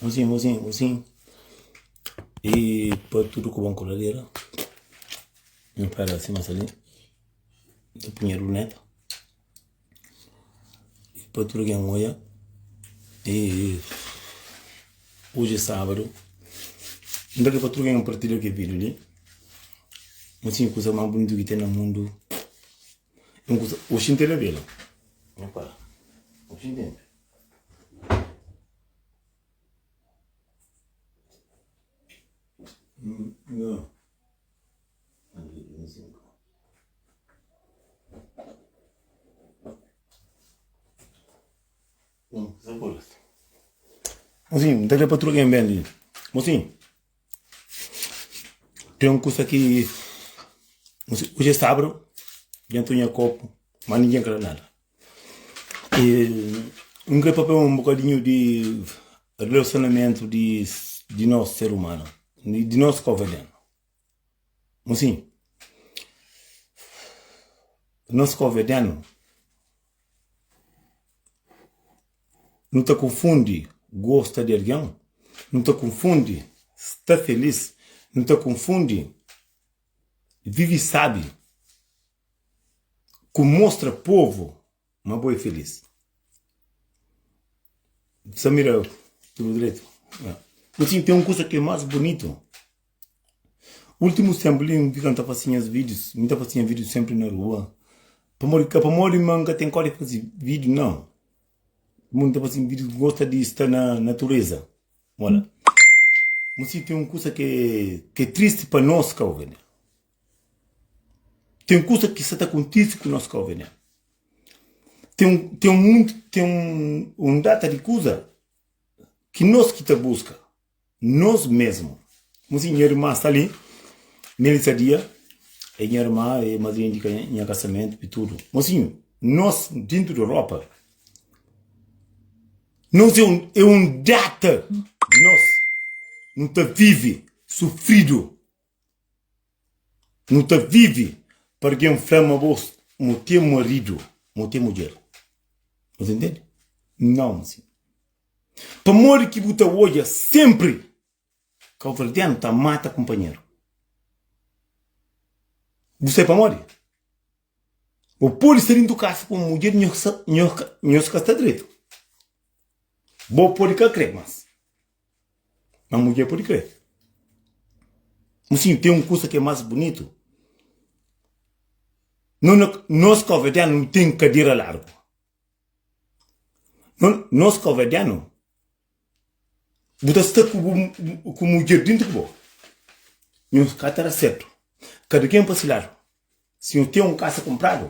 Mosinhu, mosinhu, mosinhu. E pa tudu ku bon koladera. N fala sima sta li. N ta punha luneta. E pa tudu algen odja. E oji é sábadu. N ta kre pa tudu algen partilha kel vídiu li. Mosinhu, kuza más bunitu ki ten na mundu. É un kuza. Oxi N ten rabela. Nha para. Oxi N ten. Mosinhu, N ta kre pa tudu algen ben li. Mosinhu, ten un kusa ki oji é sábadu, dja N ta nha kopu, ma ningen ka da nada. N kre papia un bokadinhu di relasionamentu di di nos ser umanu, di nos koverdianu. Mosinhu, nos koverdianu nu ta konfundi gosta di algen, nu ta konfundi sta felis, nu ta konfundi vivi sabi. Ku mostra povu ma bo é felis. Sa mira tudu dretu? Mosinhu, ten un kusa ki é más bunitu. Últimus ténpu li, N fika N ta fase nhas vídius, mi ta fase nha vídiu sénpri na rua. Pamodi, ka pamodi ma N ka ten kódi fase vídiu, nau. Pamodi N ta fase vídiu, N gosta di sta na naturéza. Wala. Mosinhu, ten un kusa ki é tristi pa nos, Kauverdianu. Ten kusa ki sa ta kontise ku nos Kauverdianu. Ten, ten muntu, ten un, un data di kusa ki nos ki ta buska, nos mesmu. Mosi, nha irma sta li, Melissa Dia, é nha irma, é madrinha di nha kasamentu i tudu. Mosinhu, nos dintu di Europa, nos é un, é un data di nos, nu ta vive sufridu. Nu ta vive pa algen fla ma bo mo ten maridu, mo ten mudjer. Bu ta intende? Nau, mosinhu. Pamodi ki bu ta odja senpri kauverdianu ta mata kunpanheru? Bu sabe pamodi? Bu pode sta dintu kasa ku un mudjer nhos ka sta dretu. Bo pode ka kre mas. Ma mudjer pode kre. Mosinhu, ten un kusa ki é mas bunitu. Nos kauverdianu nu ten kadera largu. Nos kauverdianu bu ta sta ku bu ku mudjer dintu ku bo. Nhos ka ta da sertu. Kada ken pa si ladu. Si nhu ten un kasa kunpradu,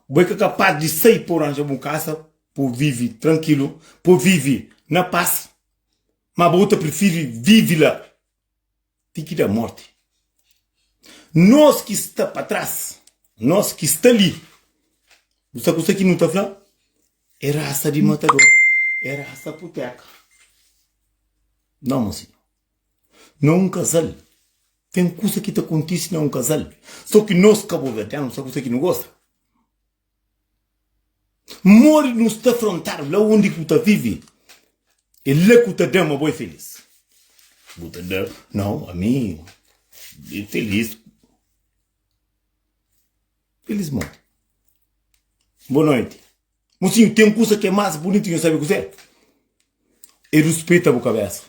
bo é ka kapas di sai pa ranja bu kasa pa bu vivi trankilu, pa bu vivi na pas, ma bo ta prifiri vivi la ti ki da morti. Nos ki sta pa tras, nos ki sta li, bu sa kusa ki nu ta fla? É rasa di matador, é rasa puteka. Nau, mosinhu. Na un kazal, ten kusa ki ta kontise na un kazal, so ki nos kabuverdianu sa kusa ki nu gosta. Modi nu sta frontadu la undi ku ta vivi, é la ku ta da ma bo é felis. Bu ta da, nau, ami é felis. Felis modi? Bo noiti. Mosinhu, ten kusa ki é más bunitu, nho sabe kuzê? É ruspeta bu kabésa.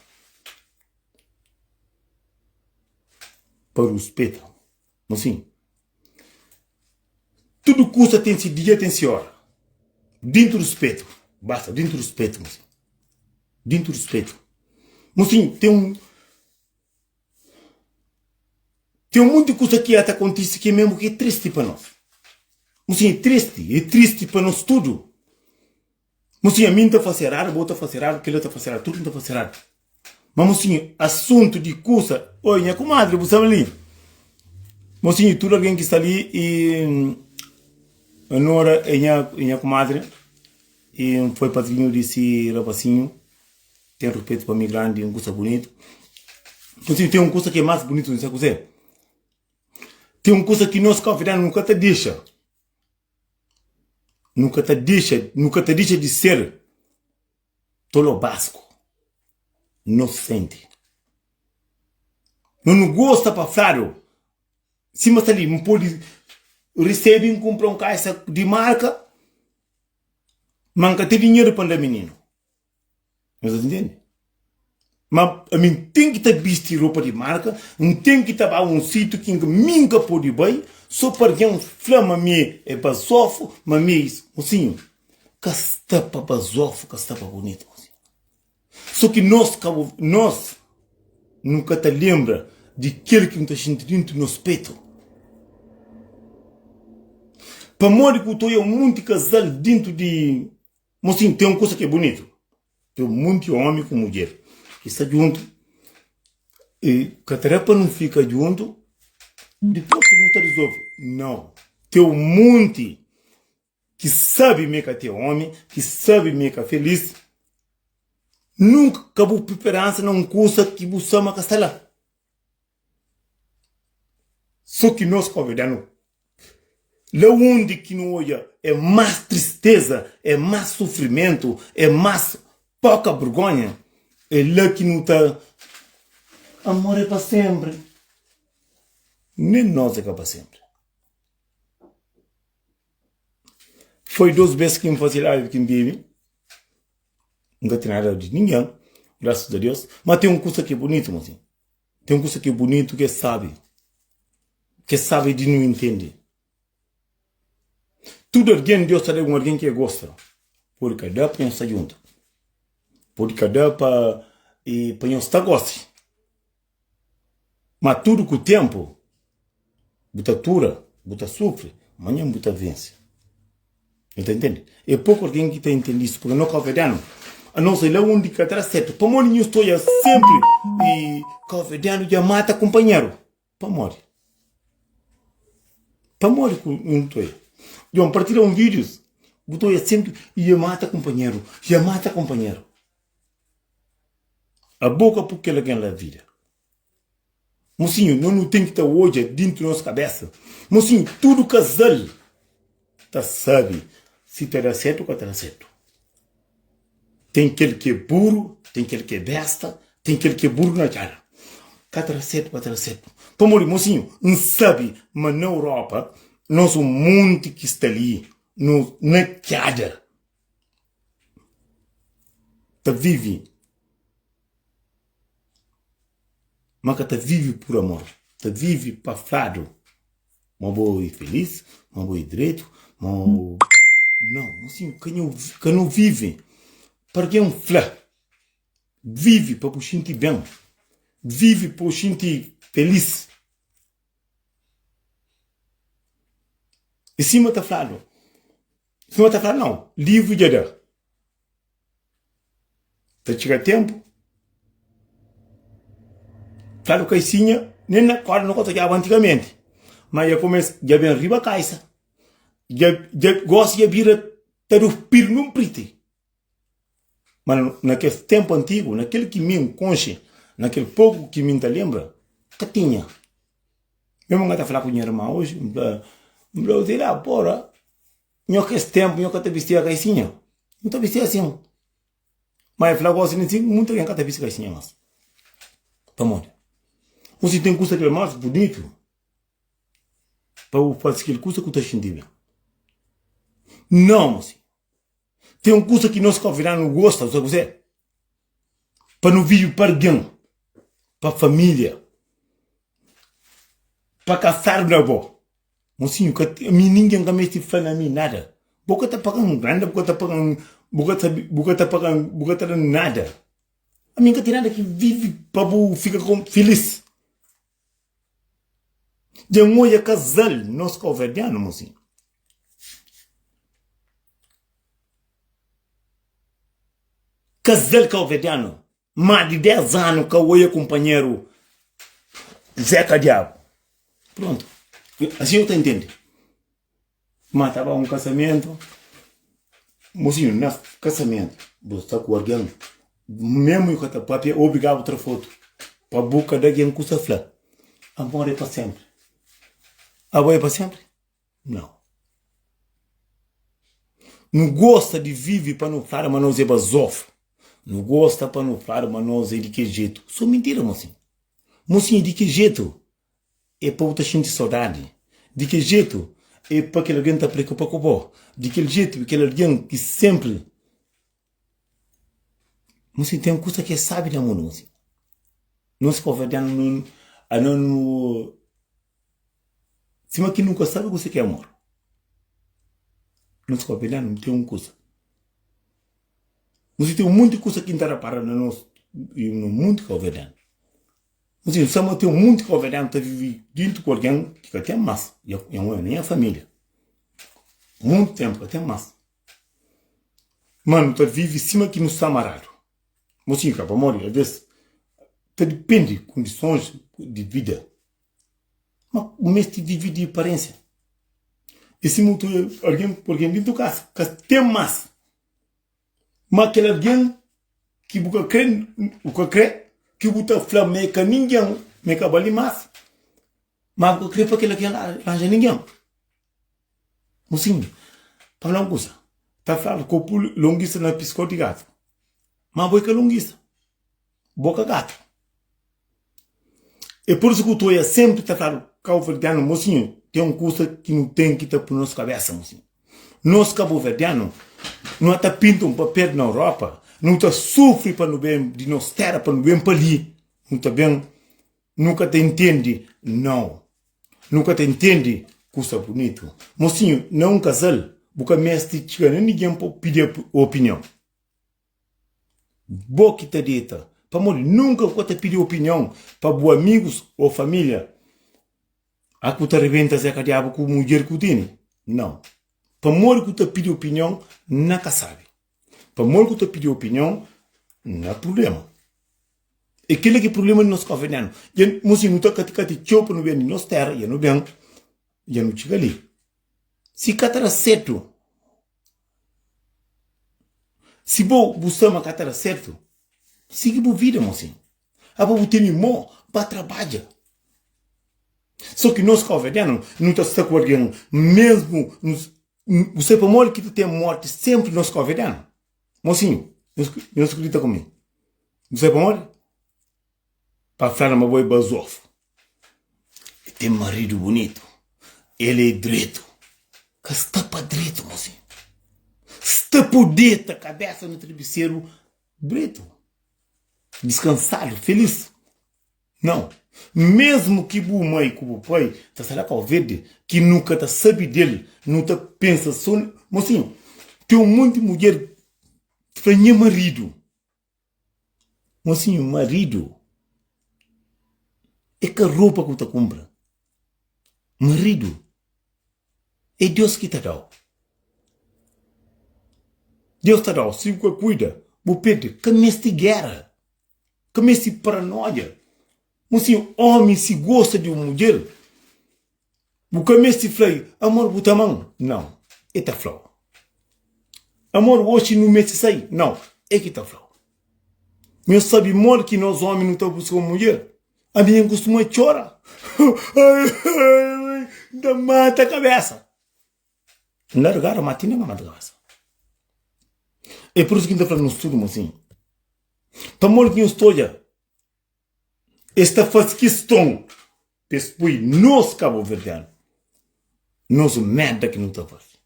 Pa ruspeta. Mosinhu, tudu kusa ten si dia, ten si óra. Dintu ruspetu, basta, dintu ruspetu, mosinhu. Dintu ruspetu. Mosinhu, ten un. Ten un monti kusa ki ta kontise ki é mesmu ki é tristi pa nos. Mosinhu, é tristi, é tristi pa nos tudu. Mosinhu, ami N ta fase eradu, bo ta fase eradu, kila ta fase eradu, tudu N ta fase eradu. Ma mosinhu, asuntu di kusa, oi nha kumadri, bu sta li? Mosinhu, tudu algen ki sta li i Nora é nha, é nha kumadri i N foi padrinhu di si rapasinhu. Ten ruspetu pa mi grandi, un kusa bunitu. Mosinhu, ten un kusa ki é más bunitu, sabe kuzê? Ten un kusa ki nos kabuverdianu nu ka ta dexa, nu ka ta dexa, nu ka ta dexa di ser tolobasku. Nosenti. No nu gosta pa fladu sima sta li N pode resebe N kunpra un kaisa di marka ma N ka ten dinheru pa N da mininu. Nhos ta ntende? Ma ami N ten ki ta bisti ropa di marka, N ten ki ta ba un sitiu ki mi N ka pode bai so pa algen fla ma mi é bazofu, ma mi é isu. Mosinhu, ka sta pa bazofu, ka sta pa bunitu, mosinhu. So ki nos ka nos nu ka ta lenbra di kel ki nu ta xinti dintu nos petu. Pamodi ku ta oia un munti kazal dintu di Mosinhu, ten un kusa ki é bunitu. Ten un munti omi ku mudjer ki sta djuntu i ka ta da pa nu fika djuntu dipôs nu ta rizolve. Nau, ten un munti ki sabe ma e ka ten omi, ki sabe ma e ka felis, nunka ka bu pui peransa na un kusa ki bu sa ma ka sta la. So ki nos konvidanu la undi ki nu odja é más tristeza, é más sufrimentu, é más poka burgonha, é la ki nu ta amor é pa senpri. Nen nos é ka pa senpri. Foi dos bes ki N faze live ki N bebe, N ka ten nada di ningen, grasas a Deus. Ma ten un kusa ki é bunitu, mosinhu. Ten un kusa ki é bunitu, ki é sabi, ki é sabi di nu intende. Tudu algen, Deus ta da un algen ki el gosta. Pode ka da pa nhos sta djuntu, pode ka da pa pa nhos sta gosi. Ma tudu ku ténpu, bu ta tura, bu ta sufri, manhan bu ta vense. Nu ta intende? É poku algen ki ta intende isu, purki no kauverdianu, anos é la undi ka ta da sertu. Pamodi nhu sta odja senpri i kauverdianu dja mata kunpanheru? Pamodi? Pamodi ku nhu ta odja? Djon partilha un vídius, bu ta odja senpri i dja mata kunpanheru, dja mata kunpanheru. Abo ka pui kel algen la vida. Mosinhu, no nu ten ki ta odja dintu nos kabesa. Mosinhu, tudu kazal ta sabe si ta da sertu o ka ta da sertu. Ten kel ki é buru, ten kel ki é besta, ten kel ki é buru na txada. Ka ta da sertu, ka ta da sertu. Pamodi, mosinhu, N sabe ma na Europa, nos un monti ki sta li no na txada. Ta vive ma ka ta vive pur amor ta vive pa fladu ma bo e felis ma bo e dretu ma bo nau mosinhu ka nhu ka nu vive pa algen fla vive pa bu xinti ben vive pa bu xinti felis e sima ta fladu. Sinhor ta fla, Nau, livru dja da. Ta txiga tenpu, fladu kaisinha, nen na korda no ka ta odjaba antigamenti, ma dja kumesa, dja ben riba kaisa, dja, dja, gosi dja bira ta du pir nun priti. Ma na kes tenpu antigu, na kel ki mi N konxe, na kel poku ki mi N ta lenbra, ka tinha. Mesmu N ka ta fla ku nha irma oji, N fla, N fla, Ozê la, pora, nho kes tenpu nho ka ta bistia kaisinha? N ta bistia sin. Ma el fla gosi nin sin, munta algen ka ta bisti kaisinha mas. Pamodi? Osi ten kusa ki é mas bunitu pa bu fasi kel kusa ku ta xinti ben. Nau, mosi. Ten un kusa ki nos konvidadu nu gosta, sabe kuzê? Pa nu vive pa algen, pa família, pa kasadu na bo. Mosinhu, ka, mi ningen ka meste fla na mi nada. Bo ka ta paga-m renda, bo ka ta paga-m, bo ka ta, bo ka ta paga-m, bo ka ta da-m nada. Ami N ka ten nada ki vive pa bu fika filis. Dja N odja kazal nos kauverdianu, mosinhu. Kazal kauverdianu, más di 10 anu ka odja kunpanheru Zeka Diabu. Prontu, asin eu ta intende. Ma ta ba un kasamentu, mosinhu, na kasamentu bu sta ku algen, memu i ka ta papia, obrigadu bu tra fotu pa bu ka da algen kusa fla. Amor é pa senpri. Abo é pa senpri? Nau. Nu gosta di vive pa nu fla ma nos é bazofu. Nu gosta pa nu fladu ma nos é di kel jetu. So mintira, mosinhu. Mosinhu, di ki jetu é pa bu ta xinti sodadi? Di ki jetu é pa kel algen ta preokupa ku bo? Di kel jetu kel algen ki sénpri. Mosinhu, ten kusa ki é sábi na mundu, mosinhu. Nos kabuverdianu nu ano nu sima ki nu ka sabe kuse ki é amor. Nos kabuverdianu nu ten un kusa. Nos ten un monti kusa ki N ta rapara na nos na monti kabuverdianu. Nos sama ten un monti kabuverdianu ta vive dintu ku algen ki ka ten mas. Na nha familia, monti tenpu ka ten mas. Ma nu ta vive sima ki nu sta amaradu. Mosinhu ka pamodi alvês ta dipende kondisons di vida. Ma bu meste vive di aparênsia. E sima otu algen ku algen dintu kasa ka ten mas. Ma kel algen ki bu ka kre, bu ka kre ki bu ta fla ma e ka ningen, ma e ka bali mas, ma bu ka kre pa kel algen ranja ningen. Mosinhu, pa fla un kusa, ta fladu kopu longisa na piskoti di gatu, ma bo e ka longisa, bo ka gatu. É pur isu ku tu oia senpri ta fladu kabuverdianu, mosinhu, ten un kusa ki nu ten ki ta pui nos kabesa, mosinhu. Nos kabuverdianu, nu ata pinta un papel na Europa, nu ta sufri pa nu ben di nos tera pa nu ben pa li, nu ta ben Nu ka ta intende nau. Nu ka ta intende kusa bunitu. Mosinhu, na un kazal, bu ka meste txiga na ningen pa bu pidi opinion. Bo ki ta dita. Pamodi nunka bu ka ta pidi opinion pa bu amigus o familia. A ku ta rebenta zeka diabu ku mudjer ku tene? Nau. Pamodi ku ta pidi opinion na ka sabi. Pamodi ku ta pidi opinion na prublema. E kila ki prublema di nos kabuverdianu. Dja mosi nu ta kati kati txeu pa nu ben di nos tera, dja nu ben, dja nu txiga li. Si ka ta da sertu, si bo bu sta ma ka ta da sertu, sigi bu vida mosi. Abo bu tene mo ba trabadja. So ki nos kabuverdianu nu ta sta ku algen mesmu Bu sabe pamodi ki ta ten morti senpri nos kabuverdianu? Mosinhu, nhos kridita ku mi. Bu sabe pamodi? Pa fla-nu ma bo é bazofu. El ten maridu bunitu, el é dretu. Ka sta pa dretu, mosinhu. Sta pa deta kabesa na trabiseru dretu, diskansadu, felis. Nau. Mesmu ki bu mai ku bu pai ta sta la Kau Verdi, ki nu ka ta sabe del, nu ta pensa so. Mosinhu, ten un monti mudjer ki fla nha maridu. Mosinhu, maridu é ka ropa ki bu ta kunpra. Maridu é Deus ki ta da-u. Deus ta da-u, si bu ka kuida, bu perde. Ka meste géra. Ka meste paranoia. Mosinhu, omi si gosta di un mudjer, bu ka meste fla-i, amor bu ta ama-m? Nau, e ta fla-u. Amor oxi nu meste sai? Nau, e ki ta fla-u. Nhos sabe modi ki nos omi nu ta buska un mudjer? Ami N kustuma txora. N ta mata kabesa. N largadu, ma ti N ka mata kabesa. É pur isu ki N ta fla nos tudu, mosinhu. Pamodi ki nhos ta odja es ta fase kiston pa es poi nos kabuverdianu nos merda ki nu ta fase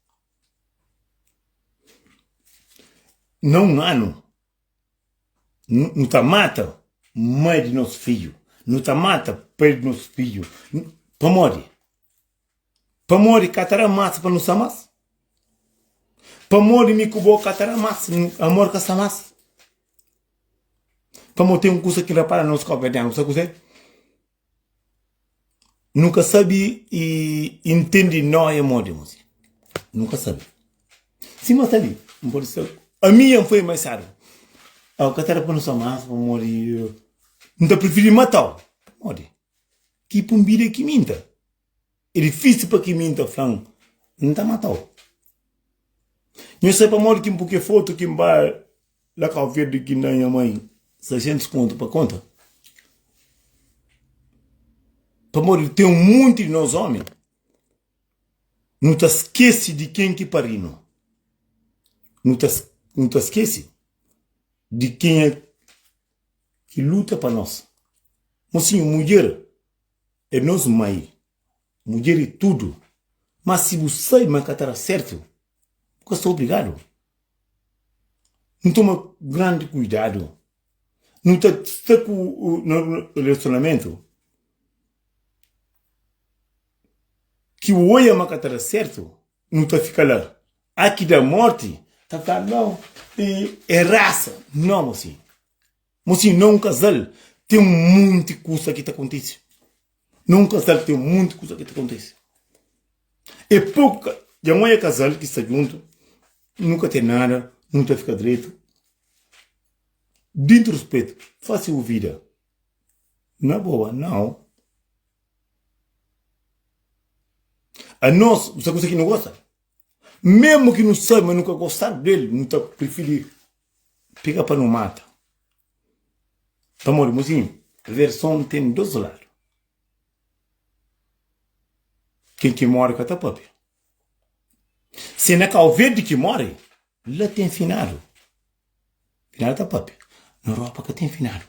na un anu nu ta mata mai di nos fidju nu ta mata pai di nos fidju pamodi Pamodi ka ta da mas pa nu sta mas? Pamodi mi ku bo ka ta da mas, amor ka sta mas? Pamodi ten un kusa ki rapara nos kabuverdianu, sabe kuzê? Nu ka sabe intende nóia modi mosi. Nu ka sabe. Sima sta li, N pode sta. Ami N foi mais sábi. Ka ta da pa nu sta mas pamodi N ta prifiri matau. Pamodi? Ki pun bida ki mi N ta. É difísil pa ki mi N ta fla-m, N ta mata-u. Nhos sabe pamodi ki N pui ke fotu ki N ba la Kau Verdi ki N da nha mai 600 kontu pa konta? Pamodi ten un monti di nos omi nu ta skese di ken ki pari-nu. Nu ta nu ta skese. Di kenha ki luta pa nos. Mosinhu, mudjer é nos mai, mudjer é tudu. Má si bu sai ma ka ta da sértu, bu ka sta obrigadu. Nu toma grandi kuidadu. Nu ta sta ku na relasionamentu ki oia ma ka ta da sértu, nu ta fika la. Aki da morti ta fla nau é rasa. Nau mosinhu. Mosinhu na un kazal ten munti kusa ki ta kontise. Na un kazal ten munti kusa ki ta kontise. É poku dja N oia kazal ki sta djuntu, nu ka ten nada, nu ta fika dretu. Dintu ruspetu, fase bu vida na boa. Nau. Anos, bu sabe kusa ki nu gosta? Mesmu ki nu sabe ma nu ka gostadu del, nu ta prifiri pega pa nu mata. Pamodi, mozinhu, verson ten dos ladu. Ken ki more ka ta papia. Se na Kau Verdi ki more, la ten finadu. Finadu ta papia. Na Europa ka ten finadu.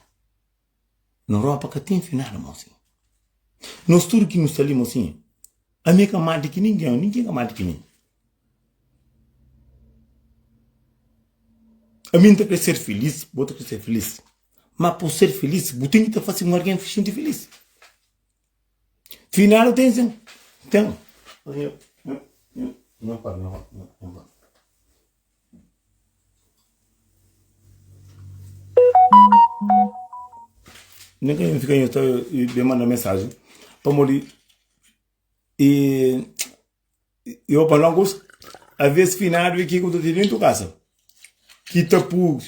Na Europa ka ten finadu, mozinhu. Nos tudu ki nu sta li, mozinhu, ami ka más di ki ningen, ningen ka más di ki mi. Ami N ta kre ser filis, bo ta kre ser filis. Ma pa bu ser filis, bu ten ki ta fase un algen xinti filis. Finadu ten sin, ten. Nen ka fika nhos ta ben manda mensajen pamodi e yo pa longus aves finadu e ki ku ta ten dentu kasa ki ta pu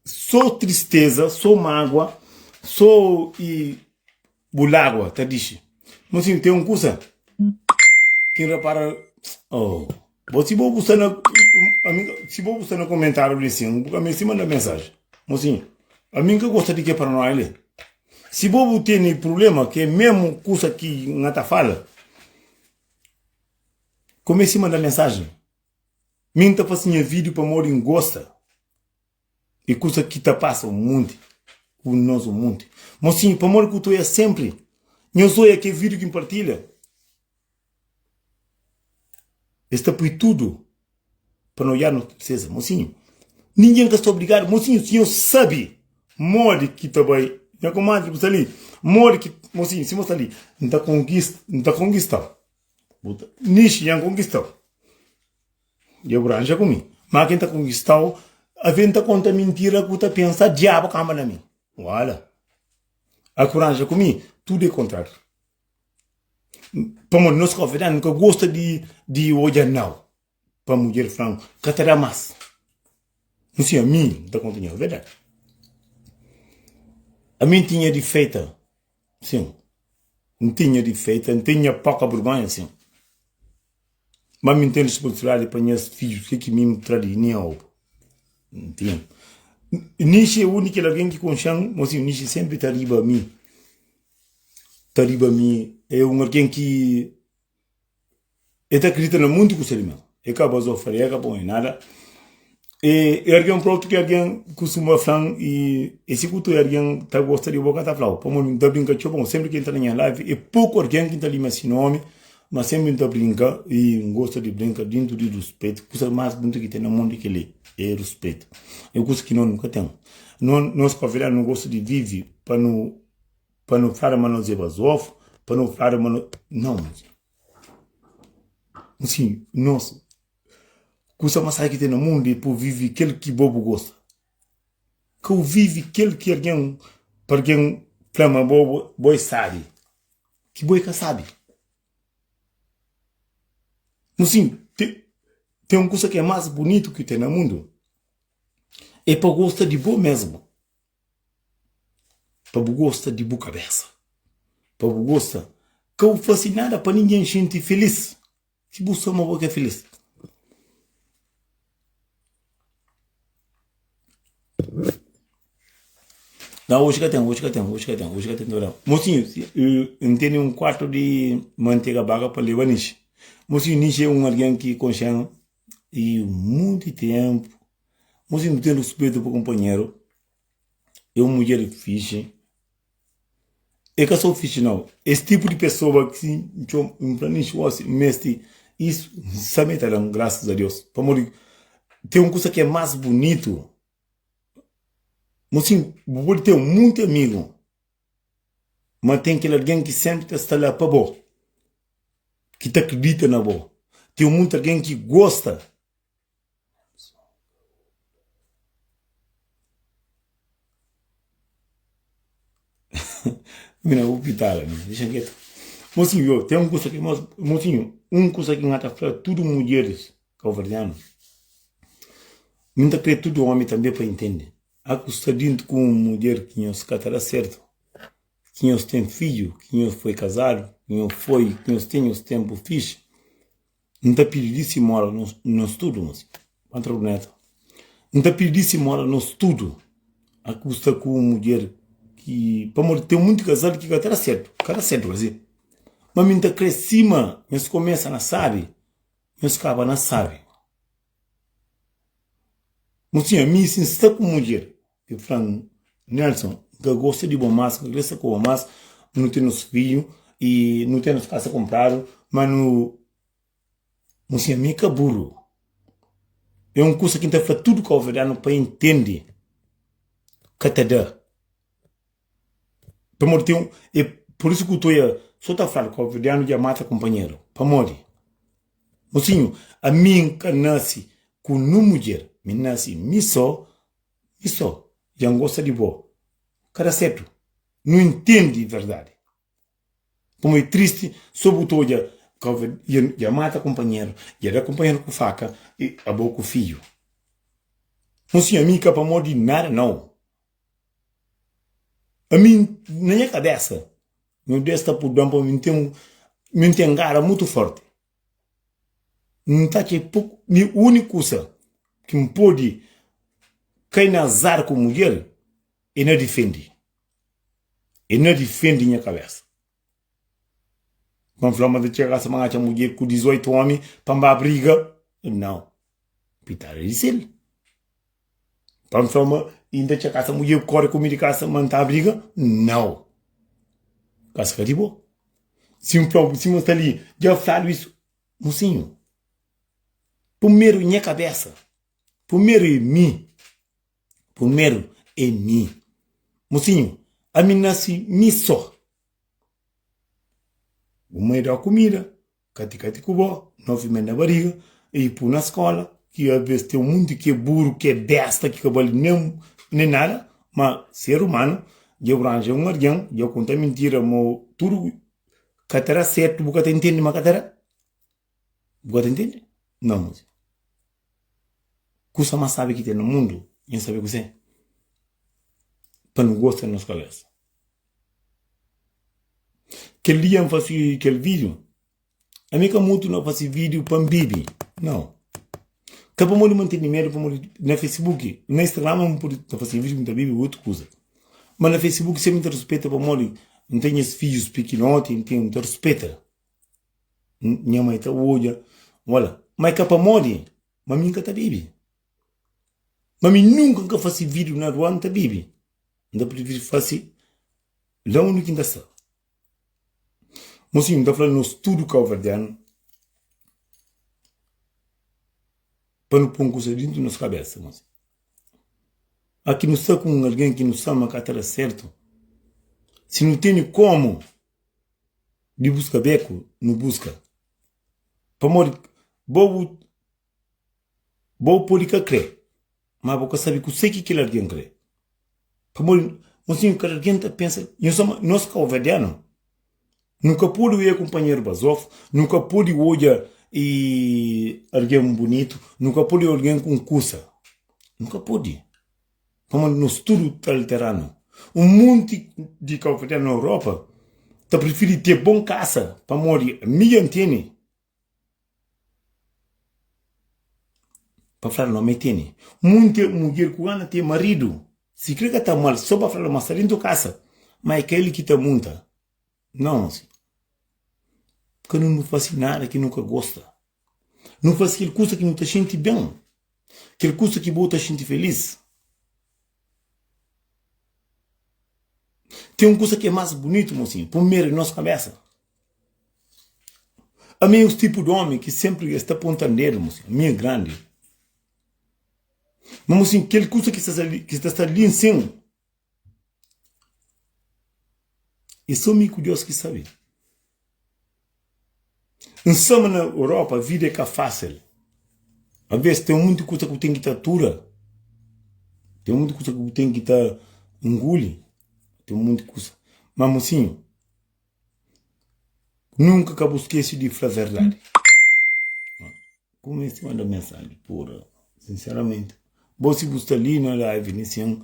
so tristeza so magua so e Bu lagua ta dixi. Mosinhu, ten un kusa ki N rapara. Oh, bo si bo bu sta na ami si bo bu sta na komentariu li sin, bu ka meste manda mensajen. Mosinhu, ami N ka gosta di ke paranoia li. Si bo bu tene prublema ke mesmu kusa ki N ta fala, kumese manda mensajen. Mi N ta fasi nha video pamodi N gosta. E kusa ki ta pasa un munti ku nos un munti. Mosinhu, pamodi ku ta oia sempri? Nhos oia ke video ki N partilha? Es ta pui tudu pa no oiadu nos tristeza. Mosinhu, ningen ka sta obrigadu. Mosinhu, si nhos sabi modi ki ta bai, nha komadri ku sta li, modi ki, mosinhu, si mo sta li, N ta konkista, N ta konkistau. Nixi, nha N konkistau. Dja bu ranja ku mi. Ma kin ta konkistau, aven N ta konta mintira ku ta pensa diabu kamba na mi. Wala. A ku ranja ku mi, tudu é kontrariu. Pamodi nos konfidanu nu ka gosta di di odja nau pa mudjer fla-m ka ta da mas. N si ami N ta konta nha verdadi. Ami N tinha difeita, sin, N tinha difeita, N tinha poka burgonha, sin. Ma mi N ten responsabilidadi pa nhas fidjus, ke ki mi N tra di nha obu. N ten. Nixi é uni kel algen ki konxe-m, mo sin, Nixi senpri ta riba mi. Ta riba mi. É un algen ki E ta akredita na munti kusa di mel. E ka bazofaria, e ka poi nada. E, e algen propi ki algen kustuma fla-m i e si ku tu algen ta gosta di bo ka ta fla-u. Pamodi N ta brinka txeu, pamodi senpri ki N ta na nha live e poku algen ki ta lima si nomi, ma senpri N ta brinka i N gosta di brinka dintu di ruspetu. Kusa mas bunitu ki ten na mundu é kel-li, é ruspetu. É kusa ki no nu ka ten. No, nos konvidadu nu gosta di vivi pa nu pa nu fladu ma nos é bazofu, pa nu fladu ma no. Nau. Nsin, nos, kusa mas sabi ki ten na mundu é pa bu vivi kel ki bo bu gosta. Ka bu vivi kel ki algen, pa algen fla ma bo, bo é sabi, ki bo é ka sabi. Nsin, ten un kusa ki é mas bunitu ki ten na mundu, é pa gosta di bo mesmu. Pa bu gosta di bu kabesa. Pa bu gosta. Ka bu fase nada pa ningen xinti filis. Si bu sta ma bo ka filis. Não, hoje ka ten, hoje ka ten, hoje ka ten, hoje ka ten toda. Mocinho, N tene un kuartu di mantega baga pa leba nixi. Mocinho, nixi é un algen ki konxe-m i munti tenpu. Mocinho, nu ten ruspetu pa kunpanheru. É un mudjer fixi. É ka so fixi nau. Es tipu di pesoa ki N txoma, N fla nixi gosi N meste isu, N sabe ta da-m grasas a Deus. Pamodi ten un kusa ki é más bunitu. Mosinhu, bu pode ten monti amigu, ma ten kel algen ki sénpri ta sta la pa bo, ki ta kridita na bo. Ten monti algen ki gosta. Mi na bu pitala mi, dexa-m ketu. Mosinhu, yo, ten un kusa ki, mosinhu, un kusa ki N ta fla tudu mudjeris kauverdianu, mi N ta kre tudu omi tanbe pa intende, a ku sta dintu ku un mudjer ki nhos ka ta da sertu, ki nhos ten fidju, ki nhos foi kazadu, ki nhos foi, ki nhos ten nhos tenpu fixi, N ta pidi di simora nos tudu mosi pa ntra bu neta N ta pidi di simora nos tudu a ku sta ku un mudjer ki pamodi ten munti kazal ki ka ta da sertu ka da sertu asi ma mi N ta kre sima nhos kumesa na sabi nhos kaba na sabi mosi ami si N sta ku mudjer ki fla-m Nelson N ka gosta di bo mas N ka kre sta ku bo mas nu ten nos fidju i nu ten nos kasa kunpradu ma nu N fla mi ka buru é un kusa ki N ta fla tudu kauverdianu pa intende ka ta da pamodi ten é pur isu ku ta oia so ta fladu kauverdianu dja mata kunpanheru pamodi mosinhu ami N ka nase ku nun mudjer mi nase mi so Mi so dja N gosta di bo. Ka da sertu. Nu intendi verdadi. Pamo e tristi so bu ta odja dja mata kunpanheru, dja da kunpanheru ku faka i abo ku fidju. Mon sinhor, ami ka pamodi nada nau. Ami na nha kabesa, meu Deus ta purduan pamo mi ten mi ten gara mutu forti. N ta atxa poku mi úniku kusa ki N pode kai na azar ku mudjer é na difende é na difende nha kabesa pa N fla ma ta txega kasa ma N atxa mudjer ku 18 omi pa N ba briga nau pitada di sel pa N fla ma N ta txega kasa mudjer kore ku mi di kasa ma N ta briga nau kasa ka di bo. Si N fla-u, si N sta li, dja fladu isu. Mosinhu, purmeru nha kabésa, purmeru é mi, purmeru é mi. Mosinhu, ami N nase mi sô. Bu mai da-u kumida, Kati-kati ku bo, 9 mes na bariga, i pu na skola, ki aves ten munti ki é buru, ki é besta, ki ka bali nen nen nada, ma ser umanu dja bu ranja un argen, dja konta mintira mo tudu ka ta da sertu, bu ka ta intende ma ka ta da, bu ka ta intende? Nau mosi. Kusa mas sabi ki ten na mundu, nha sabe kuzé? Pa nu gosta di nos kabesa. Kel dia N fase kel vídiu, ami ka mutu na fase vídiu pa N bibi, nau. Ka pamodi ma N tene medu, pamodi na Facebook, na Instagram N pode ta fase vídiu, N ta bibi otu kuza. Ma na Facebook sempri N ta ruspeta pamodi N ten nhas fidjus pikinoti, N ten, N ta ruspeta. Nha mai ta odja, wala. Ma i ka pamodi ma mi N ka ta bibi. Ma mi nunka N ka fase vídiu na rua N ta bibi. N ta prifiri fase la undi ki N ta sta. Mosinhu, N ta fla nos tudu kauverdianu pa nu poi un kusa dintu nos kabesa, mosinhu. Aki nu sta ku un algen ki nu sta ma ka ta da sertu. Si nu tene komu di buska beku, nu buska. Pamodi bo bu Bo pode ka kre, ma bo ka sabe kuse ki kel algen kre. Pamodi, mosinhu, kada algen ta pensa, nhos ama, nos kauverdianu, nu ka pode oia kunpanheru bazofu, nu ka pode odja i algen bunitu, nu ka pode algen ku un kusa, nu ka pode. Pamodi nos tudu ta alteranu. Un monti di kauverdianu na Europa ta prifiri te bon kasa, pamodi mi dja N tene. Pa fla no ma e tene munti mudjer ku gana ten maridu si kre ka ta amal so pa fla ma sta dentu kasa ma e ka el ki ta munta nau ka nu fasi nada ki nu ka gosta nu fasi kel kusa ki nu ta xinti ben kel kusa ki bo ta xinti felis. Ten un kusa ki é más bunitu, mosinhu, primeru di nos kabésa. Ami é un tipu di ómi ki sénpri es ta ponta-m dedu, mosinhu. Ami é grandi. Ma, mosinhu, kel kusa ki sta li, ki ta sta li nsin, é sô mi ku Deus ki sabe. N sa ma na Europa vida é ka fásil. Alvês ten monti kusa ki bu ten ki ta atura, ten monti kusa ki bu ten ki ta nguli, ten monti kusa. Ma mosinhu, nunka ka bu skese di fla verdadi. Kumesa manda mensaji pura, sinseramenti. Bo si bu sta li na live ni sin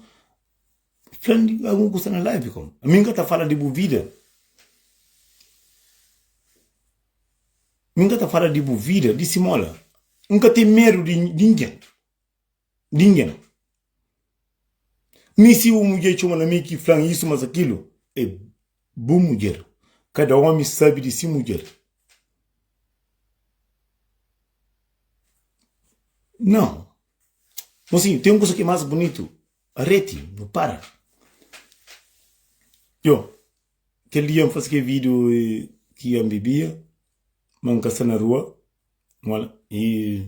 Fla-m di algun kusa na live kom. Ami N ka ta fala di bu vida. Mi N ka ta fala di bu vida, di simola. N ka ten medu di ningen. Ningen. Mi si bu mudjer txoma na mi ki fla-m isu mas akilu, é bu mudjer. Kada omi sabi di si mudjer. Nau. Mosinhu, ten un kusa ki é más bunitu. Areti, nu para. Yo, kel dia N fase kel vídiu ki N bibia, ma N ka sta na rua, i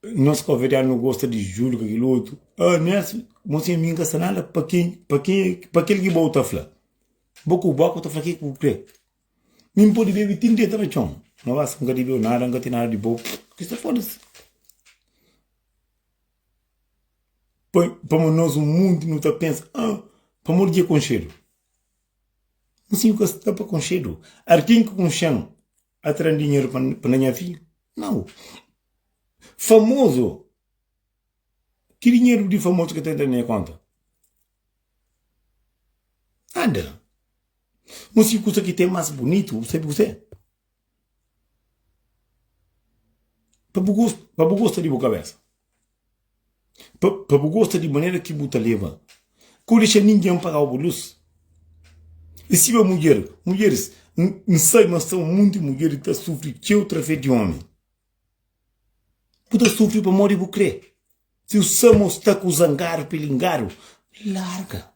nos kabuverdianu nu gosta di julga kel otu. Ah, Nelson, mosinhu mi N ka sta nada pa ken, pa ken, pa kel ki bo ta fla. Bo ku boka ta fla ke ki bu kre. Mi N pode bebe ti N deta na txon, ma basta N ka debeu nada, N ka ten nada di bo, ki sta foda-se. Pamodi nos un munti nu ta pensa, ah, pamodi dja konxedu. Nsin ka sta pa konxedu. Argen ki konxen a tra-m dinheru pa na nha fi? Nau. Famozu, ki dinheru di famozu ki ta entra na nha konta? Nada. Nsin kusa ki ten mas bunitu, bu sabi kuzê? Pa bu gosta, pa bu gosta di bu kabesa. Pa, pa bu gosta di manera ki bu ta leba. Ka bu dexa ningen pagau bu lus. I sima mudjer, mudjeris, N sabe ma sta un monti mudjer ki ta sufri txeu trafé di omi. Bu ta sufri pamodi bu kre. Si bu sa ma bu sta ku zangadu, pilingadu, larga.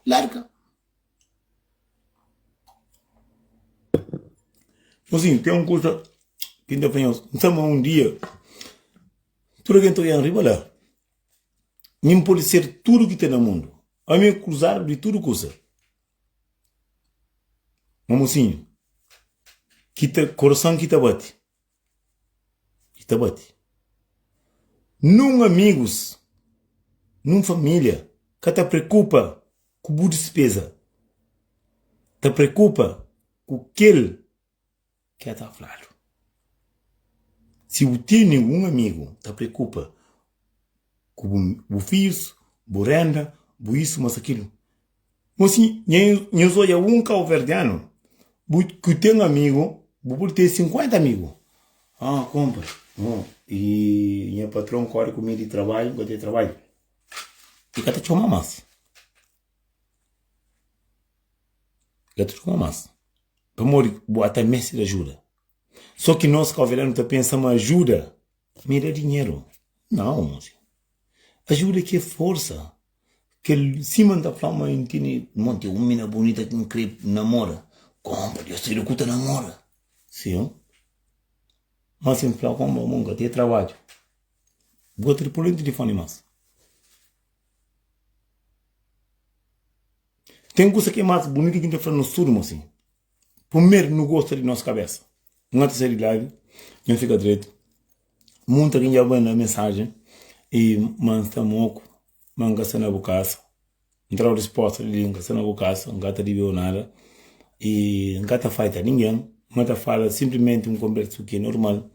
Larga. Mozinho, ten un kuza ki N ta fla nhos, N sta ma un dia tudu algen ta oian riba la, mi N pode ser tudu ki ten na mundu, ami é kruzadu di tudu kuza. Ma mozinho, ki ta korason ki ta bati, ki ta bati. Nun amigus, nun familia ka ta preokupa ku bu dispeza, ta preokupa ku kel ki ta fladu. Si bu tene un amigu ta preokupa ku bu fijus, bu renda, bu isu mas akilu. Mosi, nhos odja un kauverdianu bu ku ten amigu, bu pudi ten 50 amigu. Ah, konpra, i nha patron kori ku mi di trabadju, N ka ten trabadju. I ka ta txoma mas. I ka ta txoma mas. Pamodi bu ata meste di ajuda. So ki nos kauverdianu ta pensa ma ajuda mi da dinheru. Nau, mosi. Ajuda ki é forsa. Kel sima N ta fla ma N tene monti un mina bunita ki N kre namora. Konpa, Deus ta ku ta namora. Sim. Ma si N fla konpa, mo N ka ten trabadju. Bu ka ta pô-l na tilifoni más. Ten kusa ki é más bunitu ki N ta fla nos tudu, mosinhu. Primeru, nu gosta di nos kabésa. N ka ta sai di live, nha fika dretu. Munta ki dja manda mensajen i ma N sta moku, ma N ka sta na bu kasa. N tra-u risposta di li, N ka sta na bu kasa, N ka ta dibeu nada i N ka ta faita ningen. N ta fala sinplimenti un konbersu ki é normal.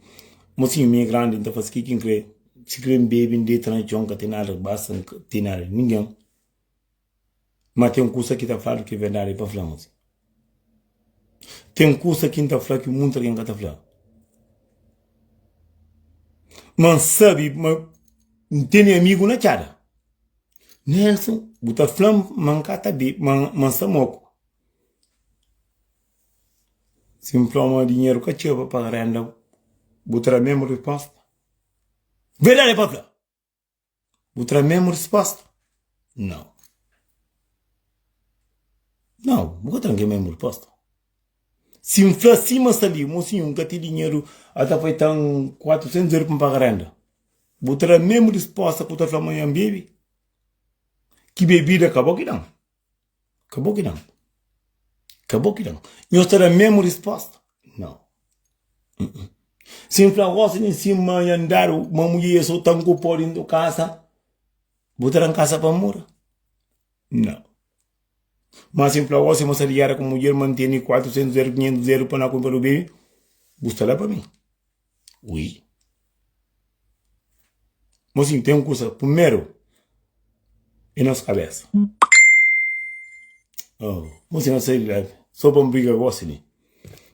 Mosinhu, mi é grandi, N ta fase ke ki N kre. Si kre N bebe, N deta na txon, N ka ten nada, basta N ka ten nada di ningen. Ma ten kusa ki ta fladu ki é verdadi pa fla mosi. Ten kusa ki N ta fla ki munti algen ka ta fla. Ma N sabe ma N tene amigu na txada. Nelson, bu ta fla-m ma N ka ta be, ma N sta moku. Si N fla-u ma dinheru ka txeu pa paga renda, bu ta da mesmu resposta? Verdadi pa fla! Bu tra mesmu resposta? Nau. Nau, bu ka ta da-m kel mesmu resposta. Si N fla sima sta li, mosinhu, N ka ten dinheru, ata faita-m 400 euru pa N paga renda. Bu ta da mesmu resposta ku ta fla ma nha-m bebe? Ki bebida ka bo ki da-m. Ka bo ki da-m. Ka bo ki da-m. Nhos ta da mesmu resposta? Nau. Si N fla gosi li sima nha-m dadu ma mudjer ya sota-m ku pó dintu kasa, bu ta da-m kasa pa N mora? Nau. Ma si N fla gosi ma sta di géra ku mudjer ma N tene 400 eru, 500 eru pa na kunpra du bebe, bu sta la pa mi. Ui. Mosinhu, ten un kusa, primeru é nos kabesa. Oh, mosinhu, na sai di la, so pa N briga gosi li.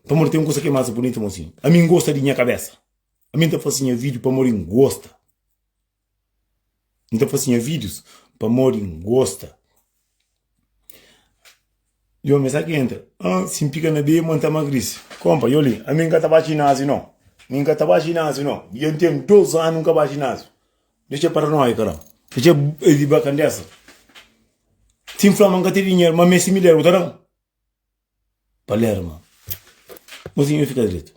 Pamodi ten un kusa ki é más bunitu, mosinhu. Ami N gosta di nha kabesa. Ami N ta fase nha vídiu pamodi N gosta. N ta fase nha vídius pamodi N gosta. Yo me sa ki entra. Ah, si N pika na bia, ma N ta magrisi. Konpa, yo li, ami N ka ta ba jináziu no. Mi N ka ta ba jináziu no. Dja N ten dos anu N ka ba jináziu. Dexa paranoia, karan. Dexa di bakandesa. Si N fla ma N ka ten dinheru, ma meste mil eru, bu ta da-m? Palerma. Mosinhu, fika dretu.